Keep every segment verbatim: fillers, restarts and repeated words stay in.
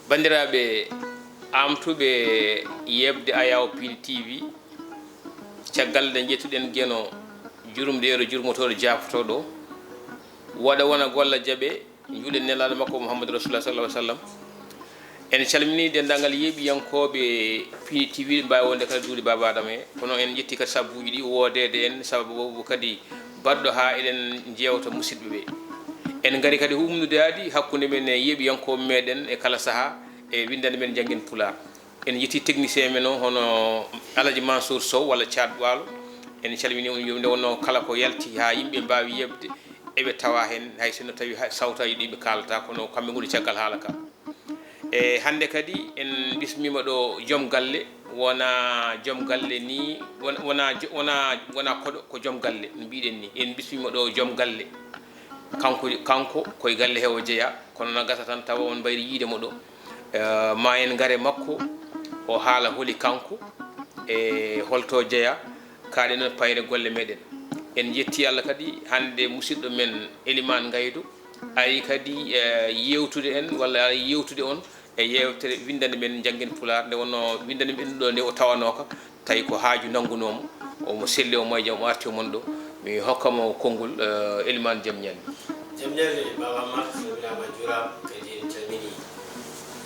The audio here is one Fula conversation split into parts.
Banndiraaɓe aamtuɓe yeɓde Ayaw Pili T V, caggal nde njettuɗen Geno jurumdeero jurmotooɗo jaafotooɗo, waɗa wona golla jaɓe, njuuɗen Nelaaɗo makko Muhammadu Rasulullah sallallahu alaihi wasallam. En calminii denndaangal yeeɓiyankooɓe Pili T V, ɓe mbaawi wonde kala duuɗi Baaba Adama he. Kono en njetti kadi sabuuji ɗi woodeede en, sababu kadi baɗɗo haa eɗen njeewta musidɓe ɓe. En ngari kadi umnudaadi hakkunde men e yeeɓiyankooɓe meɗen e kala sahaa e winndannde men Njanngen Pulaar. En njetti technicien men o, hono Alaji Mansour Sow walla Caat Waalo. En calminii on, nde wonnoo kala ko yalti haa yimɓe mbaawi yeɓde, eɓe tawa heen, hay sinno tawi ha-, sawtaaji ɗi ɓe kaalata, kono kamɓe ngoni caggal haala ka. E hannde kadi en bismiima ɗo joom galle, wona joom galle ni, won-, wona jo-, wona, wona koɗo, ko joom galle, no mbiɗen ni. En bismiima ɗo joom galle. Kanko, kanko koye galle he o jeyaa, kono na gasa tan tawa on mbayri yiide mo ɗo. Eh, ma en ngare makko, o haala holi kanko, e holto jeyaa, kaaɗen noon payre golle meɗen. En njetti Allah kadi, hannde musidɗo men Eliman Ngaydo ari kadi, eh, yewtude en, walla ari yewtude on e yewtere winndannde men Njanngen Pulaar, nde wonnoo winndannde men ɗum ɗo nde o tawanooka, tawi ko haaju nanngunoo mo, omo selli, omo e jam, o arti o mon ɗo. Mi hokka mo konngol, eh, Eliman Jam Ñalli. Jam Ñalli, Baaba Amar, salminaama, juuraama, kadi en calminii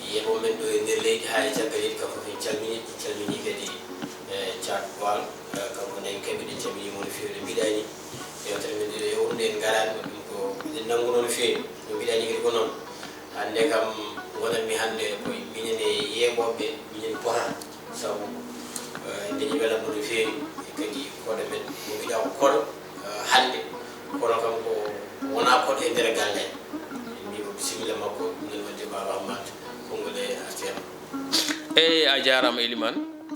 yeeɓooɓe men ɗo e nder leydi haa e caggal leydi, kam fof en calminii, en calminii kadi, eh, Caat Waalo, eh, kanko Nayi Kaɓirɗe, en calminii mo no feewi, no mbiɗaa ni. Yewtere men nde ɗo e wonde en ngaraani mo, ɗum ko eɗen nanngunoo no feewi, no mbiɗaa ni kadi ko noon. Hannde kam ngonanmi hannde ko minen e yeeɓooɓe, minen potata. Sabu, eh, ndeñi welamma no feewi, e kadi koɗo men mo mbiɗa ko koɗo, eh, hannde, kono kam ko wona koɗo e nder galle. En mbiima bisimilla makko, ɗum noon waɗde Baaba Hammat, konngol e a ceerno. Eey, a jaaraama Eliman.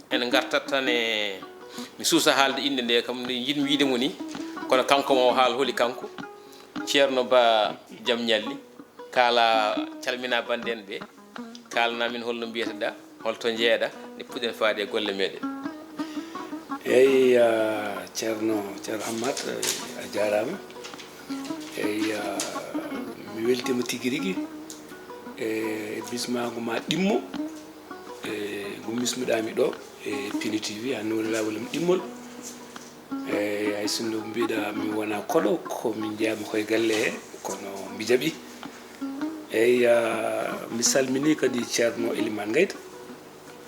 En ngartat tan e, mi suusa haalde innde nde kam, nde njiɗmi wiyde mo ni, kono kanko ma o haal holi kanko. Ceerno Ba Jam Ñalli. Kala calmina bannde en ɓe, kaalana min holno mbiyete-ɗaa, holto njeeya-ɗaa, nde puɗɗen faade e golle meɗen. Eey, ah, Ceerno, Ceerno Hammat, eh, a jaaraama. Eey, ah, mi weltiima tigi rigi, eh, e bismaagu ma ɗimmo, eh, ngu bismuɗaa mi ɗo, e Pili T V, hannde woni laawol am ɗimmol. Eey, hay sinno mbiɗa mi wona koɗo, ko min njeyaama koye galle he, kono mi jaɓi. Eey, ah, mi salmini kadi Ceerno Eliman Ngaydo,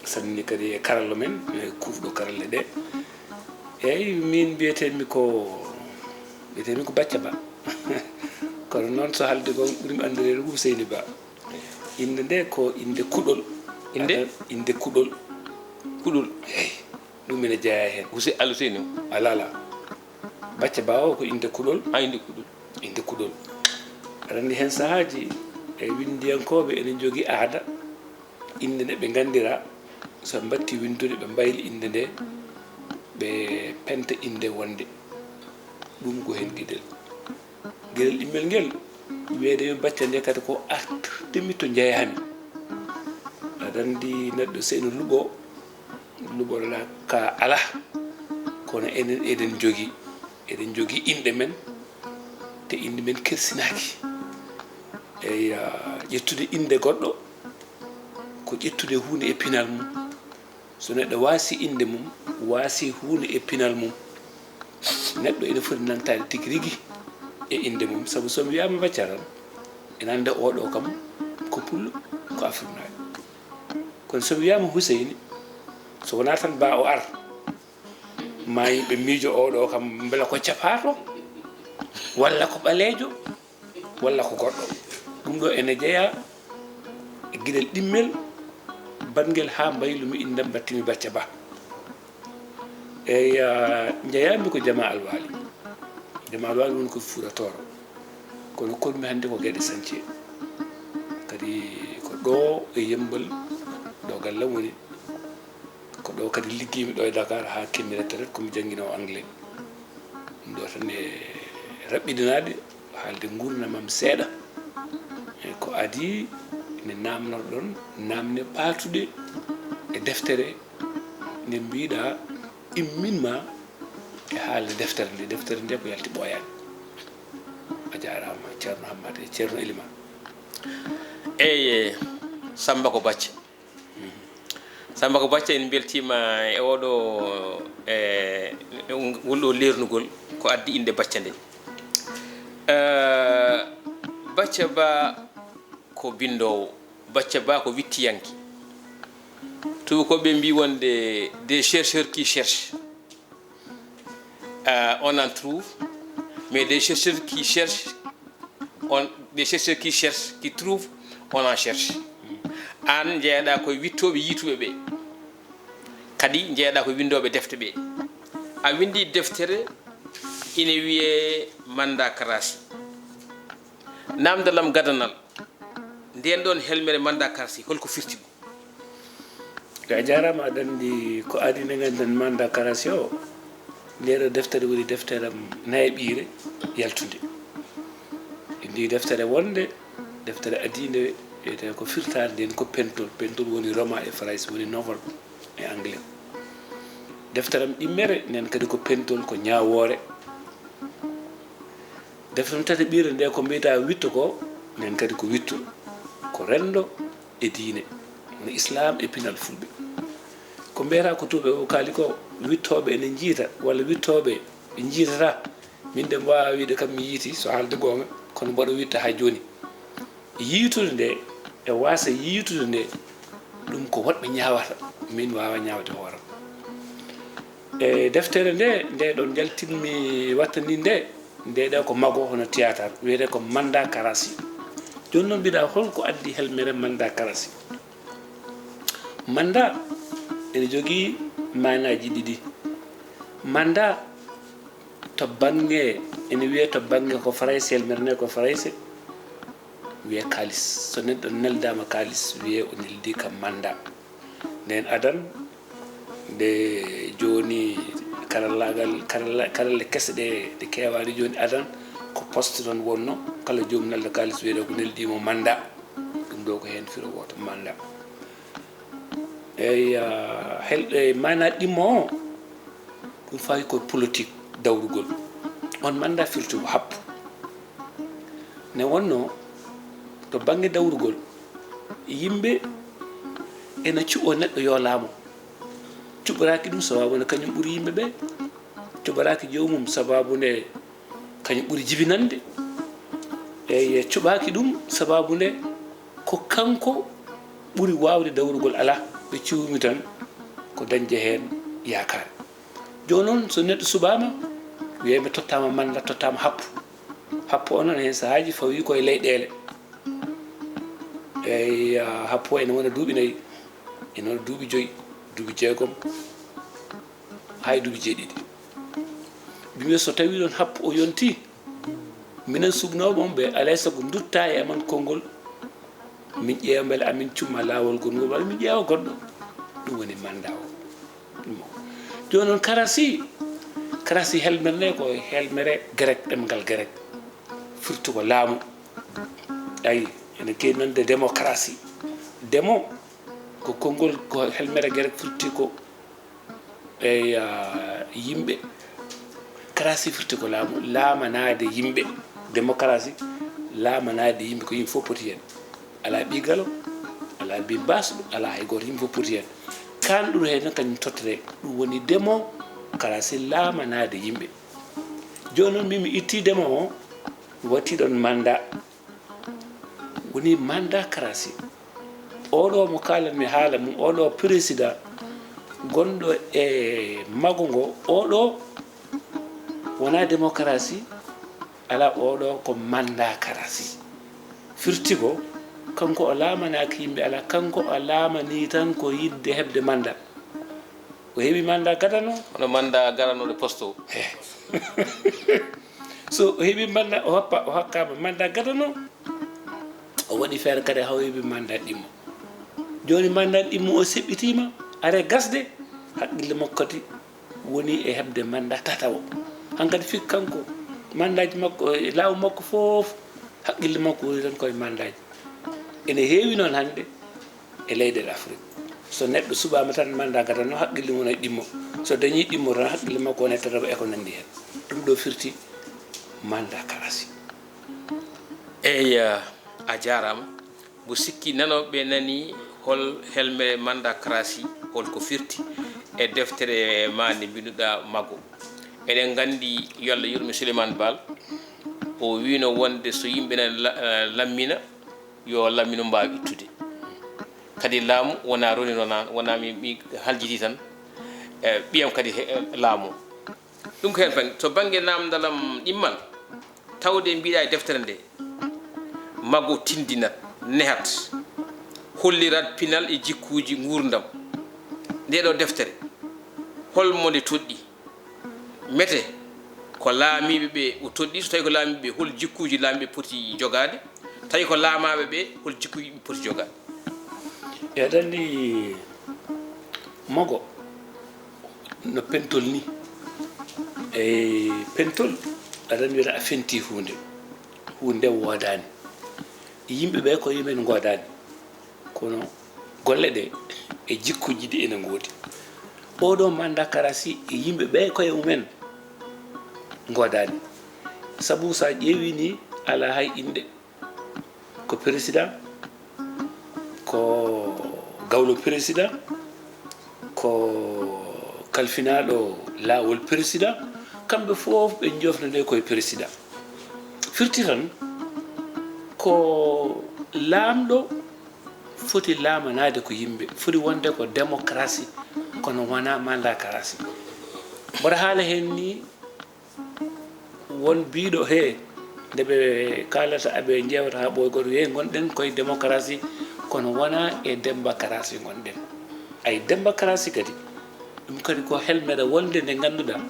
salmini kadi e karallo men, e kufɗo karalle ɗe. Eey, min mbiyetemi ko, mbiyetemi ko Bacca Ba. Kono noon so haalde ko ɓurmi anndireede ko Huseyni Ba. Innde nde ko innde kuɗol. Innde? Aɗa, innde kuɗol. Kuɗol. Eey. Ɗum ene jeyaa heen. Huse-, Alseyni o? Alaa, alaa. Bacca Ba o ko innde kuɗol. A, innde kuɗol. Innde kuɗol. Aɗa anndi heen sahaaji e winndiyankooɓe ene njogii aada, innde nde ɓe nganndira, so ɓe mbattii winndude, ɓe mbayli innde nde, ɓe penta innde wonnde. Ɗum ko heen geɗel. Geɗel ɗimmel ngel, wiyeede mi Bacca nde kadi ko artirde mi to njeyaami. Aɗa anndi neɗɗo so ene luɓoo, luɓorla ka alaa, kono enen eɗen njogii, eɗen njogii inɗe men, te inɗe men kersinaaki. Eey, ah, ƴettude innde goɗɗo, ko ƴettude huunde e pinal mum. So neɗɗo waasi innde mum, waasi huunde e pinal mum, neɗɗo ene foti nantaade tigi rigi e innde mum. Sabu so mi wiyaama Bacca tan, ene annda oɗo kam ko pullo, ko afirnaajo. Kono so mi wiyaama Huseyni, so wonaa tan ba o ar, ma yimɓe miijo oɗo kam mbela ko capaato, walla ko ɓaleejo, walla ko goɗɗo. Ɗum ɗo ene jeyaa e geɗel ɗimmel, banngel haa mbaylu mi inndam mbattimi Bacca Ba. Eey, ah, njeyaami ko Jama Alwaali. Jama Alwaali woni ko Fuuta Tooro. Kono koɗmi hannde ko Gaɗe Sañce. Kadi ko ɗo e Yemmbal, ɗo gallam woni. Ko ɗo kadi liggeymi ɗo e Dakar haa keɓmi retraite, ko mi jannginoowo anglais. Ɗum ɗo tan e raɓɓiɗinaade haalde nguurndam am seeɗa. E ko adii nde naamnorɗon naamne paatuɗe e deftere nde mbiɗa immin ma e haalde deftere nde. Deftere nde ko yalti ɓooyaani. A jaaraama, Ceerno Hammat e Ceerno Elimaan. Eeye, Sammba ko Bacca. Sammba ko Bacca, en mbeltiima e oɗo, e ngol ɗo leernugol ko addi innde Bacca nde. Eh, Bacca Ba ko binndoowo, Bacca Ba ko wittiyanke. Tuubakooɓe mbii wonde des chercheurs qui cherchent, euh, on en trouve, mais des chercheurs qui cherchent, on, des chercheurs qui cherchent, qui trouvent, on en cherche. Aan njeyaɗaa koye wittooɓe yiituɓe ɓe, kadi njeyaɗaa koye winndooɓe defte ɓe. A winndi deftere ine wiyee Mandakarasi. Naamndalam gadanal, ndeen ɗoon helmere Mandakarasi, holko firti ɗum? A jaaraama, aɗa anndi ko adii nde ngannduɗen Mandakarasi o, ndee ɗo deftere woni deftere am nayaɓiire yaltunde. Ndi deftere wonde, deftere adiinde wiyetee ko firtaande ndeen ko pentol. Pentol woni roman e farayse, woni novel e anglais. Deftere am ɗimmere ndeen kadi ko pentol, ko ñaawoore. Deftere am tataɓiire nde ko mbiyata witto ko, ndeen kadi ko witto, ko renndo e diine, woni Islaam e pinal Fulɓe. Ko mbiyata ko tuubakooɓe o kaali ko, wittooɓe ene njiyta walla wittooɓe ɓe njiytataa. Min de mi waawaa wiyde kam mi yiyti, so haalde goonga, kono mboɗo witta haa jooni. Yiitude nde e waasde yiitude nde, ɗum ko woɗɓe ñaawata, min waawaa ñaawde hooram. E deftere nde, nde ɗo njaltinmi wattani nde, nde ɗo ko mago hono théâtre, wiyetee ko Mandakarasi. Jooni noon mbiɗa holko addi helmere Mandakarasi? Manda ene jogii maanaaji ɗiɗi. Manda to bannge, ene wiyee to bannge ko farayse, helmere nde ko farayse, wiyee kaalis. So neɗɗo neldaama kaalis, wiyee o neldii ka manda. Ndeen adan, nde jooni karallaagal, karalla-, karalle kese ɗe, ɗe keewaani jooni adan, ko poste tan wonno, kala joom nelda kaalis wiyetee ko neldii mo manda. Ɗum ɗo ko heen firo wooto, manda. Eyi, ah, hel-, e maanaa ɗimmo o, ɗum fawi ko politik dawrugol. On manda firti ko happu. Ne wonno to bannge dawrugol, yimɓe ena cuɓoo neɗɗo yo laamo. Cuɓoraaki ɗum sababu nde kañum ɓuri yimɓe ɓe, cuɓoraaki joomum sababu nde kañum ɓuri jibinande. Eyi, cuɓaaki ɗum sababu nde ko kanko ɓuri waawde dawrugol, alaa, ɓe cuumi tan ko dañde heen yaakaare. Jooni noon, so neɗɗo suɓaama, wiyee mi tottaama manda, tottaama happu. Happu o noon, heen sahaaji fawii ko e leyɗeele. Eyi, ah, happu o ene wona duuɓi nayi, ene wona duuɓi joyi, duuɓi jeegom, haa e duuɓi jeeɗiɗi. Ɓe mbiya so tawii ɗoon happu o yontii, minen suɓnooɓe on ɓe, alaa e sago nduttaa e amen konngol, min ƴeewa mbele amin cumma laawol gongol walla min ƴeewa goɗɗo. Ɗum woni manda o. Ɗum o. Jooni noon karasi, karasi helmere nde ko helmere grek, ɗemngal grek. Firti ko laamu. Ayi, ene keewi nande démocratie. Demo ko konngol, ko helmere grek firti ko, eyi, ah, yimɓe. Karasi firti ko laamu, laamanaade yimɓe. Démocratie, laamanaade yimɓe, ko yimɓe fof poti heen. Alaa ɓii galo, alaa ɓii baasɗo, alaa hay gooto, yimɓe fof poti heen. Kaanɗo heen tan kañum tottere, ɗum woni démocratie, laamanaade yimɓe. Jooni noon, min mi ittii demo o, mi wattii ɗoon manda. Woni manda karasi. Oɗo mo kaalanmi haala mum, oɗo président gonɗo e mago ngo, oɗo wonaa démocratie, alaa, oɗo ko manda karasi. Firti ko, kanko o laamanaaki yimɓe, alaa, kanko o laamanii tan ko yiɗde heɓde manda. O heɓi manda gadano. Hono manda gadano ɗo poste o. Eh. So o heɓi manda, o hoppa, o hokkaama manda gadano. O waɗi feere kadi haa o heɓi manda ɗimmo. Jooni manda ɗimmo o seɓɓitiima, are gasde, haqqille makko kadi woni e heɓde manda tatawo. Hankadi fii kanko, mandaaji makko, e laamu makko fof, haqqille makko woni tan koye mandaaji. Ene heewi noon hannde e leyɗeele Afrik. So neɗɗo suɓaama tan manda gadano, haqqille mum wona e ɗimmo. So dañii ɗimmo tan, haqqille makko wona e tatawo e ko nanndi heen. Ɗum ɗo firti manda karasi. Eyi, a jaaraama. Mbo sikki nanooɓe nani hol helmere mandakarasi, hol ko firti e deftere ma nde mbinduɗa Mago. Eɗen nganndi, yo Allah yurme Souleymane Baal, o wiino wonde so yimɓe nani la-, eh, lammina, yo lammino mbaawi ittude. Kadi laamu wona roni rona, wona mi, mi haljiti tan, eh, ɓiyam kadi he, eh, laamu. Ɗum ko heen bannge. To bannge naamndal am ɗimmal, tawde mbiɗa e deftere nde, Mago tindinat, nehat, hollirat pinal e jikkuuji nguurndam. Nde ɗo deftere, hol mo nde toɗɗi? Mete ko laamiiɓe ɓe o toɗɗi? So tawi ko laamiiɓe ɓe, hol jikkuuji laamiiɓe poti jogaade? Tawi ko laamaaɓe ɓe, hol jikkuuji ɓe poti jogaade? Eɗen anndi Mago no pentol ni. E pentol, aɗa anndi wiyata a fenti huunde, huunde nde woodaani. Yimɓe ɓe ko yimɓe ngoodani, kono golle ɗe e jikkuuji ɗi ene ngoodi. Oɗo mandakarasi e yimɓe ɓe koye mumen ngoodani. Sabu so a ƴeewi ni, alaa hay innde. Ko président, ko gawlo président, ko kalfinaaɗo laawol président, kamɓe fof ɓe njofnde nde koye président. Firti tan ko laamɗo foti laamanaade ko yimɓe, foti wonde ko démocratie, kono wonaa mandakarasi. Mboɗo haala heen ni, won biiɗo he nde ɓe kaalata, aɓe njeewta haa ɓooy gooto, he ngonɗen koye démocratie, kono wonaa e dembakarasi ngonɗen. Ay, dembakarasi kadi, ɗum kadi ko helmere wonde nde ngannduɗaa,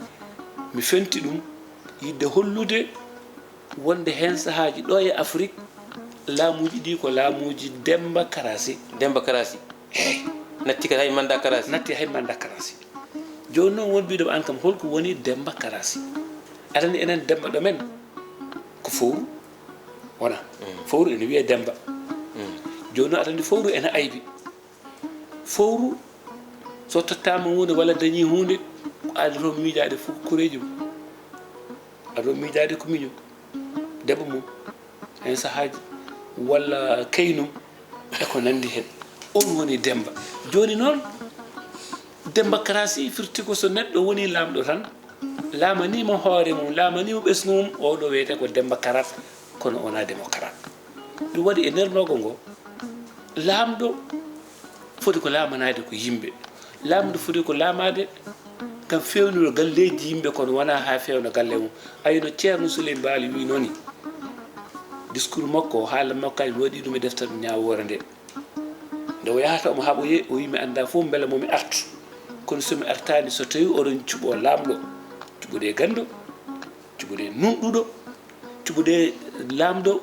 mi fenti ɗum, yiɗde hollude wonde heen sahaaji ɗo e Afrik, laamuuji ɗi ko laamuuji dembakarasi. Dembakarasi. Eey. Natti kadi hay mandakarasi. Natti hay mandakarasi. Jooni noon, won biiɗo an kam, holko woni dembakarasi? Aɗa anndi enen Demba ɗo men ko fowru, wona? Mm. Fowru ene wiyee Demba. Mm. Jooni noon, aɗa anndi fowru ene aybi. Fowru, so tottaama huunde walla dañii huunde, ko aadi toon miijaade fof ko koreejo mum. Aɗa miijaade ko miñum, debbo mum, heen sahaaji, walla kaynum, e ko nanndi heen. Oon woni Demba. Jooni noon, dembakarasi firti ko so neɗɗo woni laamɗo tan, laamaniima hoore mum, laamaniima ɓesngu mum, oɗo wiyetee ko dembakarat, kono wonaa demokarat. Ɗum waɗi e nder nokku ngo, laamɗo foti ko laamanaade ko yimɓe. Laamɗo foti ko laamaade ngam feewnude galleeji yimɓe, kono wonaa haa feewna galle mum. Ayi, no Ceerno Suley Baali wiynoo ni, discours makko, haala makko, mi waɗii ɗum e deftere Ñaawoore nde. Nde o yahata omo haɓoyee, o wiyi, "Mi anndaa fof mbela mo mi artu. Kono so mi artaani, so tawii oɗon cuɓoo laamɗo, cuɓodee ganndo, cuɓodee nunɗuɗo, cuɓodee laamɗo,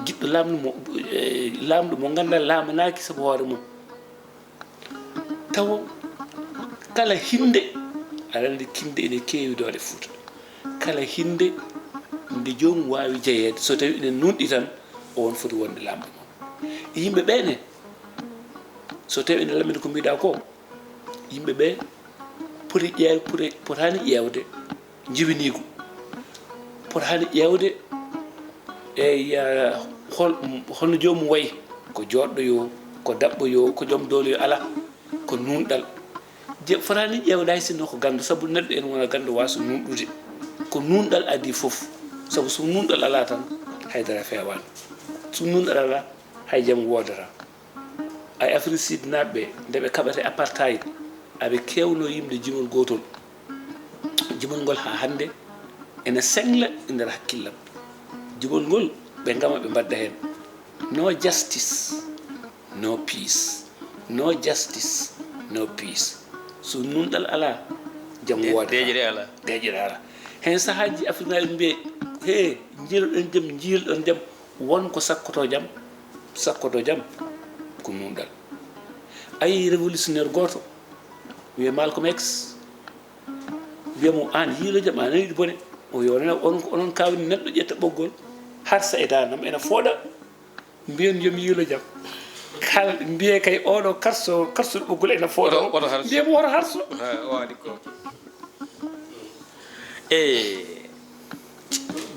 jiɗɗo laamɗo mo, eh, laamɗo mo nganndaa laamanaaki sabu hoore mum." Tawo kala hinnde, aɗa anndi kinnde ene keewi ɗo e Fuuta. Kala hinnde nde joomum waawi jeyeede, so tawii ene nunɗi tan, o won foti wonde laamɗo mum. Yimɓe ɓee ne, so tawii ene laamini ko mbiɗa ko, yimɓe ɓe poti ƴeew-, poti, potaani ƴeewde njibiniigu, potaani ƴeewde, eyi, hol-, holno joomum wayi, ko jooɗɗo yo, ko daɓɓo yo, ko joom doole yo, alaa, ko nuunɗal. Je-, fotaani ƴeewde hay sinno ko ganndo, sabu neɗɗo ene wona ganndo, waawa so nuunɗude. Ko nuunɗal adii fof, sabu so nuunɗal alaa tan, haydara feewaani. So nuunɗal alaa, hay jam woodataa. Ay, Afrique Sud naaɓe ɓe, nde ɓe kaɓata e apartheid, aɓe keewno yimde jimol gootol. Jimol ngol haa hannde ene sengla e nder hakkillam. Jimol ngol ɓe ngama ɓe mbadda heen. No justice, no peace. No justice, no peace. So nuunɗal alaa, jam De-, woodataa. Deeƴre alaa. Deeƴre alaa. Heen sahaaji Afrique naaɓe mbiye, "He, njiiloɗon jam, njiiloɗon jam." Won ko sakkoto jam, sakkoto jam ko nuunɗal. Ayi, révolutionnaire gooto wiyee Malcolm X, wiya mo, "Aan yiilo jam, aan yiɗi bone." O wiya, "Onon, onon, onon kawni neɗɗo ƴetta ɓoggol, harsa e daande am, ena fooɗa, mbiyon yo mi yiilo jam." Kal-, mbiyee kay oɗo karso, karsuɗo ɓoggol ena fooɗa. Oto, oto harso. Mbiyee mo oto harso. Ha, o waɗi ko. E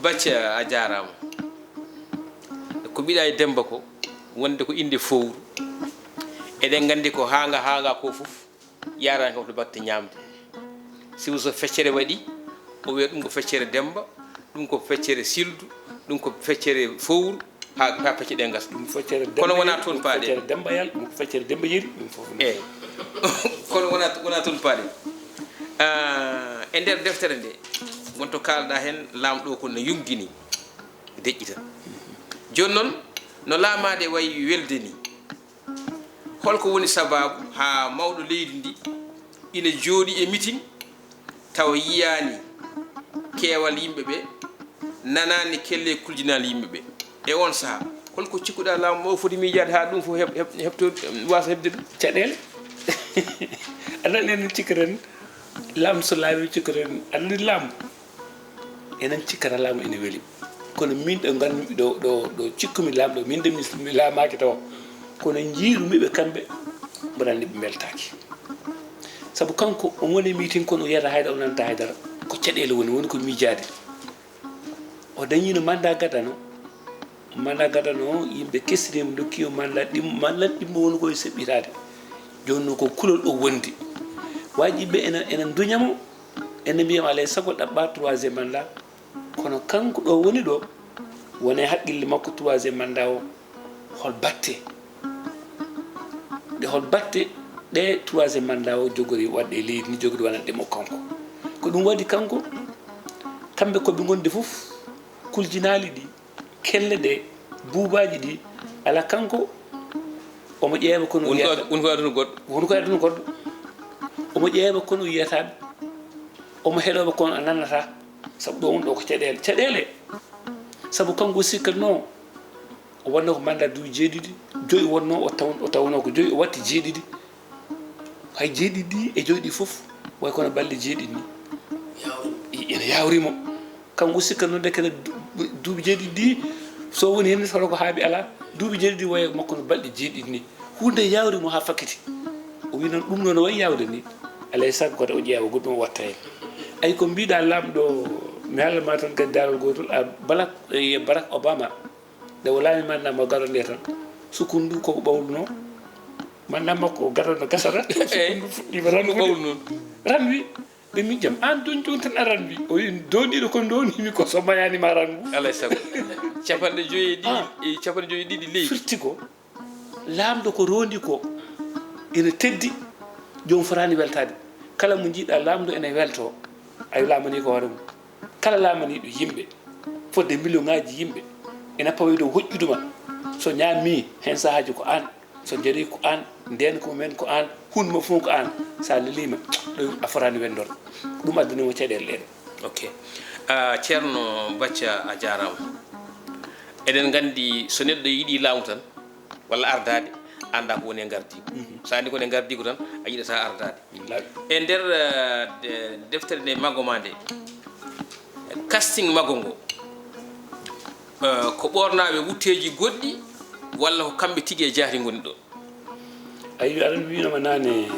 Bacca, a jaaraama. Mbiɗa e Demba ko wonde ko innde fowru. Eɗen nganndi ko haanga haanga ko fof yaarani kam to batte ñaamde. Sibu so feccere waɗi, o wiya ɗum ko feccere Demba, ɗum ko feccere Sildu, ɗum ko feccere fowru, haa haa pecce ɗe ngasa. Ɗum feccere Demba Kono wonaa toon paaɗe. Feccere Demba Yal, ɗum feccere Demba Yeri, ɗum fof. Eeyi. Kono wonaa wonaa toon paaɗe. Ah, e nder deftere nde wonto kaalɗa heen, laamɗo ko no yungini deƴƴita. Jooni noon no laamaade wayi welde ni. Holko woni sabaabu haa mawɗo leydi ndi ina jooɗi e mitin tawa yiyaani keewal yimɓe ɓe, nanaani kelle kuljinal yimɓe ɓe? E oon sahaa holko cikkuɗa laamu o foti miijaade haa ɗum fof heɓ heɓ heɓto waasa heɓde ɗum? Caɗeele. Aɗa anndi enen cikkaten laamu so laaɓi cikkaten aɗa anndi laamu. Enen cikkata laamu ene weli. Kono min ɗo nganmi ɗo ɗo ɗo cikkumi laamɗo min de mi mi laamaaki tawa. Kono njiirumi ɓe kamɓe mboɗo anndi ɓe mbeltaaki. Sabu kanko o woni miitin kono o yiyata haydara o nanata haydara. Ko caɗeele woni woni ko miijaade. O dañiino mannda gadano. Mannda gadano o yimɓe kesirima ndokkiimo mannda ɗimmo mannda ɗimmo woni koye seɓɓitaade. Jooni noon ko kulol o wondi. Waajiɓe ɓe ena ena nduñamo. Ene mbiyamo alaa e sago ɗaɓɓa troisième mannda. Kono kanko ɗo woni ɗo wona e haqqille makko troisième mannda o hol batte ɗe hol batte ɗe troisième mannda o jogori waɗde e leydi ndi jogori wonande mo kanko. Ko ɗum waɗi kanko kamɓe koɓe ngonde fof kuljinaali ɗi kelle ɗe buubaaji ɗi ala kanko. Omo ƴeewa kono wiyata woni ko aduna goɗɗo woni ko aduna goɗɗo. Omo ƴeewa kono wiyata omo heɗoɓe kono a nannata. Sabu ɗo woni ɗo ko caɗeele caɗeele. Sabu kanko sikkatno o wonno ko manda duuɓi jeeɗiɗi joyi wonno o taw o tawno ko joyi o watti jeeɗiɗi. Hay jeeɗiɗi ɗi e joyi ɗi fof way kono balɗe jeeɗiɗi ni. Ene yawrimo. Kanko sikka noon de kene duuɓi jeeɗiɗi ɗi so woni heen soro ko haaɓi alaa. Duuɓi jeeɗiɗi waye makko no balɗe jeeɗiɗi ni. Hunde yawri mo haa fakkiti. O wi noon ɗum noon wayi yawde ni. Alay sago kadi o ƴeewa goɗɗum o watta heen. Ay ko mbiɗa laamɗo mi haalama tan kadi daarol gotol a balak e barak obama. Nde o laami manna mo garo nde tan sukkundu koko ɓawluno. Manna makko o garo no gasata sukkundu fuɗɗima ranwi. Ranwi. Ɓe min jam an joni joni tan aran wi o wi dondiɗo ko donimi ko so mayani ma ran ngu. Alay sago. Capanɗe joyi e ɗiɗi e capanɗe joyi e ɗiɗi leydi firti ko. Laamɗo ko rondi ko ina teddi. Joom fotani weltade. Kala mo jiiɗa laamɗo ene welto. Ay laamani ko hoore mum. Kala laamaniɗo yimɓe fodde million ngaji yimɓe ina pawi dow hoƴƴuduma. So ñammi hen sahaji ko an. So jari ko an nden ko men ko an. Hunde ma fof ko an. Sa lelima ɗo a fotani wendorde. Ɗum addani mo caɗele ɗeɗo. Ok. Ah, ceerno bacca a jarama. Eɗen gandi so neɗɗo yiɗi laamu tan walla ardaade anda ko woni e ngardigu. So andi ko woni e ngardigu tan a yiɗata ardaade. E nder eh, de- deftere nde mago ma nde, casting mago ngo, eh, ko ɓornaɓe wutteji goɗɗi walla ko kamɓe tigi e jahri ngoni ɗo? Ayi aɗa wiyinoma nane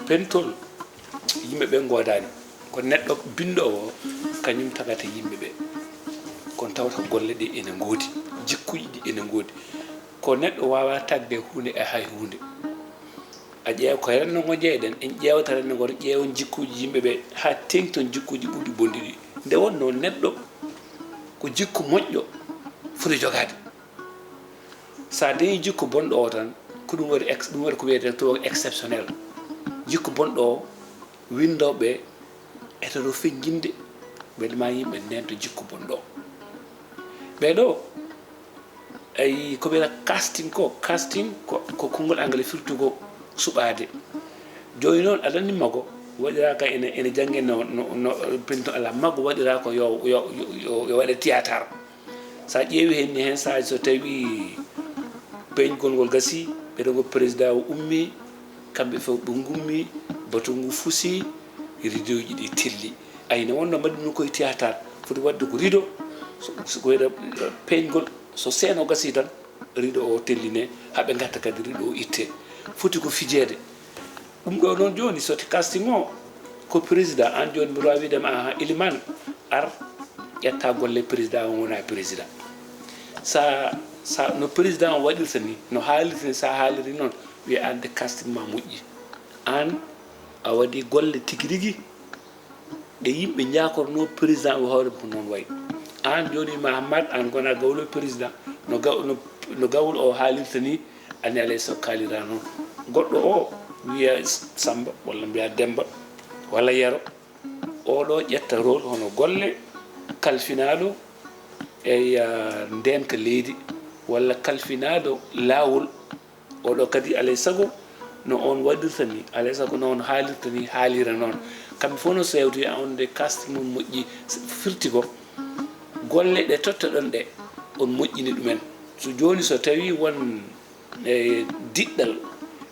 pentol. Yimɓe ɓe godani ko neɗɗo binɗowo kañum tagata yimɓe ɓe. Kono tawata golle ɗe ene godi jikkuji ɗi ene godi. Ko neɗɗo wawa tagde hunde e hay hunde. A ƴeewa ko renndo ngo jeyɗen en ƴeewata renndo ngo ƴeewon jikkuji yimɓe ɓe ha tengton jikkuji ɓurɗi bonɗi ɗi. Nde wonno neɗɗo ko jikku moƴƴo foti jogade. Sa dañi jikku bonɗo o tan ko ɗum waɗi ex ɗum waɗi ko wiyete to exceptionnel. Jikku bonɗo o windoɓe etoto fenjinde ɓeɗe ma yimɓe ndento jikku bonɗo o. Ɓeɗo ayi ko wiyata casting ko casting ko ko konngol anglais firtugo suɓade. Joni noon aɗa anndi mago waɗiraka ene ene jannge no no no pinto ala mago waɗira ko yo yo yo waɗe théâtre. Sa ƴeewi hen ni hen saaji so tawi peñgol ngol gasi ɓeɗo ngo président o ummi. Kamɓe fof ɓe ngummi batu ngu fusi. Rideauji ɗi telli. Ayno wonno mbaɗi ɗum koye théâtre foti waɗde ko rideau. Ko wiyata peñgol so seeno gasi tan rideau o telline. Haɓe gatta kadi rideau o itte. Foti ko fijeede. Ɗum ɗo noon jooni so ti casting o ko président an jooni mbiɗa wawi wiidema aha iliman ar ƴetta golle président o wona président. Sa, sa, no président o waɗirta ni, no haalirta ni, sa haaliri noon, wiya aan de casting ma moƴƴi. Aan a waɗi golle tigi rigi ɗe yimɓe njaakornoo président o hoore mum ko noon wayi. Aan jooni ma Hammat, aan gona gawlo président, no gaw-, no, no gawlo o haalirta ni, ani alay so kaalira noon. Goɗɗo o wiya Samba walla mbiya Demba walla Yero. Oɗo ƴetta rôle hono golle kalfinaaɗo e, ah, ndeenka leydi walla kalfinaaɗo laawol. Oɗo kadi alay sago no on waɗirta ni, alay sago no on haalirta ni, haalira noon. Kamɓe fof no sewti on de casting mum moƴƴi, firti ko golle ɗe tottoɗon ɗe, on moƴƴini ɗumen. So jooni so tawi won e diɗɗal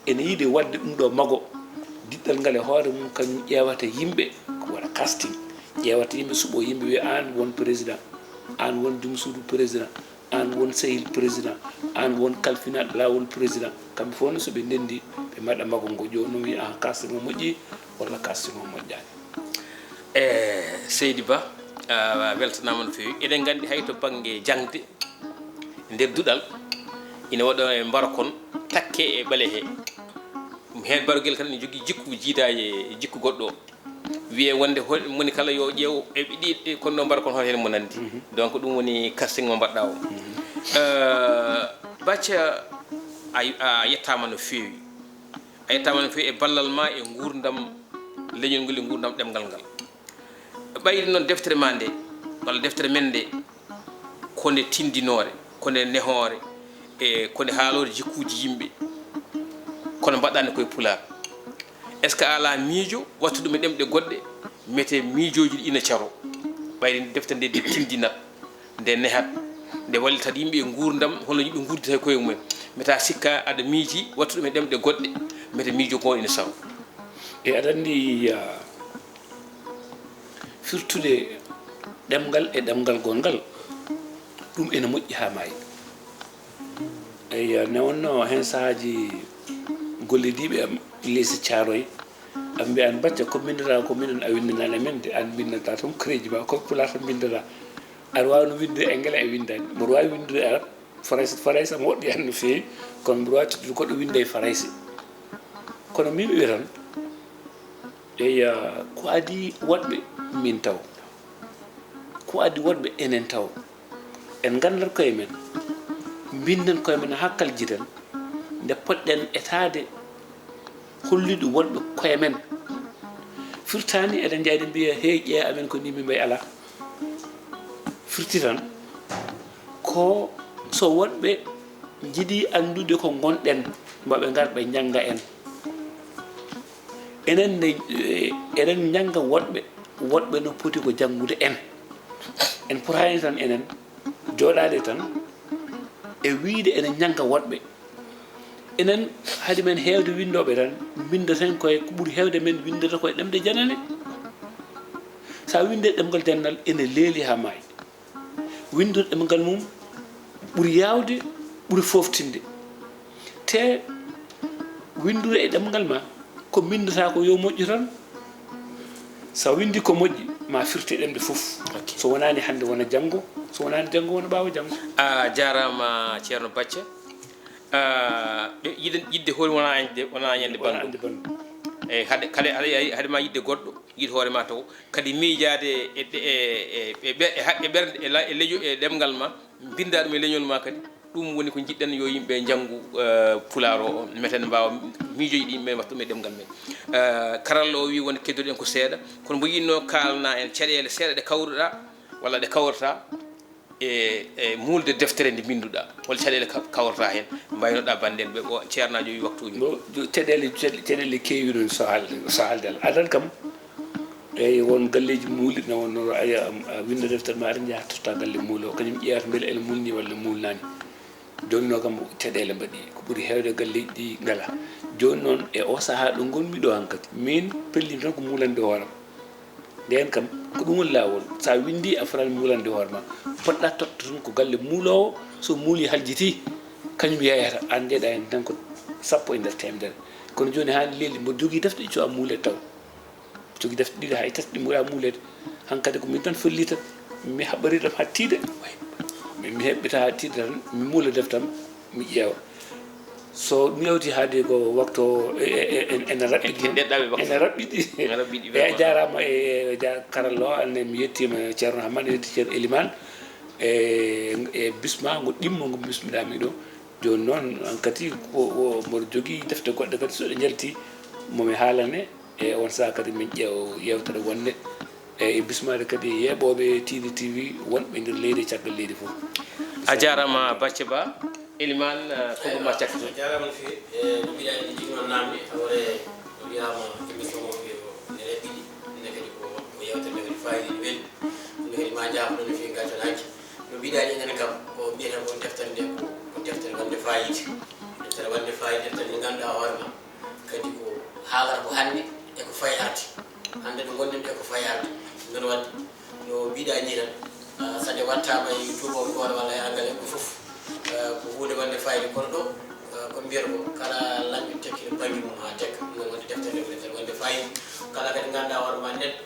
ene yiɗi waɗde ɗum ɗo mago, diɗɗal ngal e hoore mum kañum ƴeewata yimɓe, ko waɗa casting, ƴeewata yimɓe, suɓo yimɓe, wiya aan won président, aan won jom suudu président, aan won sehil président, aan won kalfinaaɗo laawol président. Kamɓe fof no so ɓe ndenndi, ɓe mbaɗa mago ngo. Jooni noon wiya, "Aan casting o moƴƴi walla casting o moƴƴaani." E Seydi Ba, a weltanaama no feewi. Eɗen nganndi hay to bannge jaŋde, nder duɗal, ina waɗa e mbarkon takke e ɓaleehe. Heen barogel kadi ene jogii jikku jiidaa e jikku goɗɗo o. Wiyee wonde hol, moni kala yo ƴeew e ɗi, ɗi, kono ɗo mbarkon hoto heen mo nanndi. Mhm. Donc ɗum woni casting mo mbaɗɗaa o. Mhm. Euh, Bathia, a, a yettaama no feewi. A yettaama no feewi e ballal ma e nguurndam leñol ngol e nguurndam ɗemngal ngal. Ɓayri noon deftere ma nde, walla deftere men nde, ko nde tindinoore, ko nde nehoore, e ko nde haaloore jikkuuji yimɓe, kono mbaɗɗaa nde koye Pulaar. Est-ce que a alaa miijo wattu ɗum e ɗemɗe goɗɗe, mete miijooji ɗi ina caro? Ɓayri nde deftere nde, nde tindinat, nde nehat, nde wallitat yimɓe e nguurndam, holno yimɓe nguurdita e koye mumen. Meta sikka aɗa miiji wattu ɗum e ɗemɗe goɗɗe, mete miijo ngo ina saw. E aɗa anndi, ah, firtude ɗemngal e ɗemngal gonngal, ɗum ene moƴƴi haa maayi. Eyi, ne wonnoo heen sahaaji gollidiiɓe am, lycée Thiaroye, am mbiya, "Aan Bathia, ko mbinndataa ko minen a winndanani e men de, aan mbinndataa tan ko crédit ma, ko pulaar tan mbinndataa. Aɗa waawi no winndude anglais a winndaani, mboɗo waawi winndude arab, farayse, farayse am woɗɗi heen no feewi, kono mboɗo waawi teddude goɗɗo winnda e farayse." Kono min mi wiya tan, eyi, ko adii woɗɓe min taw, ko adii woɗɓe enen taw, en nganndat koye men, mbinndan koye men haa kaljiten, nde potɗen etaade hollude woɗɓe koye men. Firtaani eɗen njayde mbiya, "Hey, ƴeewa amen ko ni min mbayi." Alaa. Firti tan ko so woɗɓe njiɗi anndude ko ngonɗen, ma ɓe ngar ɓe njannga en. Enen ne, eh, eɗen njannga woɗɓe, woɗɓe no poti ko janngude en. En potaani tan enen jooɗaade tan e wiyde eɗen njannga woɗɓe. Enen, hade men heewde winndooɓe tan, mbinndaten koye ko ɓuri heewde men winndata koye ɗemɗe janane. So a winndii ɗemngal jananal, ene leeli haa maayi. Winndude ɗemngal mum ɓuri yaawde, ɓuri fooftinde. Te winndude e ɗemngal ma, ko mbinndataa ko yo moƴƴu tan. So a winndii ko moƴƴi, ma firte ɗemɗe fof. Ok. So wonaani hannde, wona janngo. So wonaani janngo, wona ɓaawo janngo. A jaaraama, Ceerno Bathia. Ah, ɓe yiɗen, yiɗde hoore wonaa añde, wonaa añande. Wonaa banndum. Añande banndum. Eyi, hade, kala, hade, hade ma yiɗde goɗɗo, yiɗ hoore ma taw. Kadi miijaade e, e, e, e, e ɓe-, e ha-, e ɓernde, e la-, e leño-, e ɗemngal ma, mbinndaa ɗum e leñol ma kadi. Ɗum woni ko njiɗɗen yo yimɓe njanngu, eh, Pulaar o, meten mbaawa miijooji ɗi men watta ɗum e ɗemngal men. Eh, karalla o wii wonde keddoɗen ko seeɗa, kono mbo yiɗnoo kaalna en caɗeele seeɗa ɗe kawruɗaa, walla ɗe kawrata, e, e muulde deftere nde mbinnduɗaa, hol caɗeele ka-, kawrata heen, mbaynoɗaa bannde en ɓe, o ceernaajo wi waktuuji. Bon, jo-, caɗeele, caɗe-, caɗeele keewi noon so haalde, so haalde Alla. Adan kam, eyi, won galleeji muulɗi, na wonno a, a winnda deftere ma, aɗa njaha totta galle muulo, kañum ƴeewata mbele ene muulni walla muulnaani. Jooni noon kam, caɗeele mbaɗi, ko ɓuri heewde galleeji ɗi ngalaa. Jooni noon, e o sahaa ɗo ngonmi ɗo hankadi, min pellimi tan ko muulande hooram. Ndeen kam, ko ɗum woni laawol. So a winndii, a fotaani muulande hoore ma. Potɗa totta tan ko galle muuloowo, so muuli haljitii, kañum yeeyata. Aan njeeɗa heen tan ko sappo e nder teemedere. Kono jooni haa leeli, mboɗo jogii defte ɗiɗi so a muulet taw. Jogii defte ɗiɗi hay tati ɗi ɓuraa muuleede. Hankadi ko min tan fellitat. Mi haɓɓoriiɗam haa tiiɗe. Mi heɓɓita haa tiiɗa tan, mi muula deftam, mi ƴeewa. So ɗum yawti haade ko waktu o, e, e, e, ena raɓɓiɗi. Ene ɗaɓɓi waktu. Ene raɓɓiɗi. Ene raɓɓiɗi. E, a jaaraama e, e ja-, karalla o, anne mi yettiima Ceerno Hamman, mi yetti Ceerno Elimane. E, e bisma ngo ɗimmo ngo bismiɗaa mi ɗo. Jooni noon, aan kadi ko, ko mboɗo jogii defte goɗɗe kadi, so ɗe njalti, mo mi haalane, e on sahaa kadi min ƴeew-, yewtere wonde. E, e bismaade kadi yeeɓooɓe Tidi T V wonɓe nder leydi e caggal leydi fof. A jaaraama, Bacce Ba. Elimane, eh, ko ɗum ma cakkitu. A jaaraama no feewi. E, no mbiɗa, en njiyno naamne, hawre no wiyaama émission o ko ene raɓɓiɗi. Ene kadi ko, ko yewtere nde waɗi faayiida, ene weli. Ɗum kadi ma njaafno no feewi, ngaccanaki. No mbiɗa ni enen kam, ko mbiyeten ko deftere nde, ko, ko deftere wonde faayiida. Deftere wonde faayiida, deftere nde ngannduɗaa hoore ma. Kadi ko haalata ko hannde e ko fayi arde. Hannde ɗo ngonɗen ɗo e ko fayi arde. Ɗum noon waɗde, no mbiɗa ni tan, ah, so nde wattaama e tuubankoore walla e angal e ko fof, ah, ko huunde wonde faayiida. Kono ɗo, ah, ko mbiyata ko, kala lañɗo tekkino bannge mum haa tekka. Ɗum noon waɗde deftere nde ko deftere wonde faayiida. Kala kadi ngannduɗaa hoore ma neɗɗo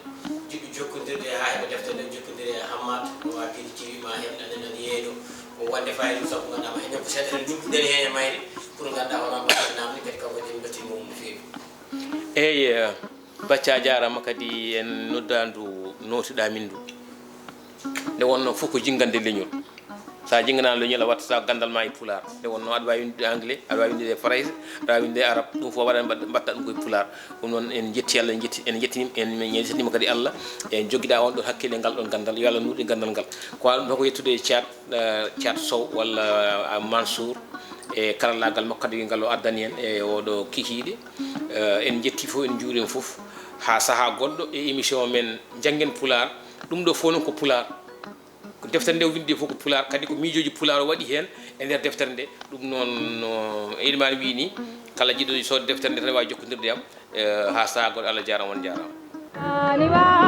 jiɗɗo jokkondirde haa heɓa deftere nde, jokkondirde e Hammat, o wawa kadi T V ma heɓ, anen, anen yeeyno. Ko wonde faayiida ɗum, sabu ngannduɗaa ma, enen ko seeɗa tan njuɓɓuɗen heen e mayre, pour ngannduɗaa hoore ma mbaɗen naamne, kadi kanko kadi en mbeltiima mo no feewi. Eey, eh, Bacca, a jaaraama kadi en noddaandu nootuɗaa min ndu. Nde wonnoo fof ko jinngande leñol. So a jinnganaano leñol, a waɗtata ganndal ma e pulaar. Nde wonnoo aɗa waawi winndude anglais, aɗa waawi winndude e farayse, aɗa waawi winndude e arab, ɗum fof waɗa mbaɗ-, mbaɗta ɗum ko e pulaar. Ɗum noon en njetti Allah, en njetti, en njettiniima, en, en njettiima kadi Allah. En jogiɗaa on ɗon hakkille, ngal ɗon ganndal. Yo Allah nuuɗin ganndal ngal. Ko waɗi ɗum tan ko yettude Caat, eh, Caat Sow walla, eh, Mansour e karallaagal makko kadi ngal o addani en e oɗo kikiiɗe. Eh, en njetti fof, en njuuri on fof. Haa sahaa goɗɗo e émission men Njanngen Pulaar. Ɗum ɗo fof noon ko pulaar. Ko deftere nde o winndi fof ko pulaar, kadi ko miijooji pulaar o waɗi heen e nder deftere nde. Ɗum noon, no Elimane wiyi ni, kala jiɗɗo soodde deftere nde tan waawi jokkondirde e am, eh, haa sahaa goɗɗo. Allah jaaraama, on jaaraama.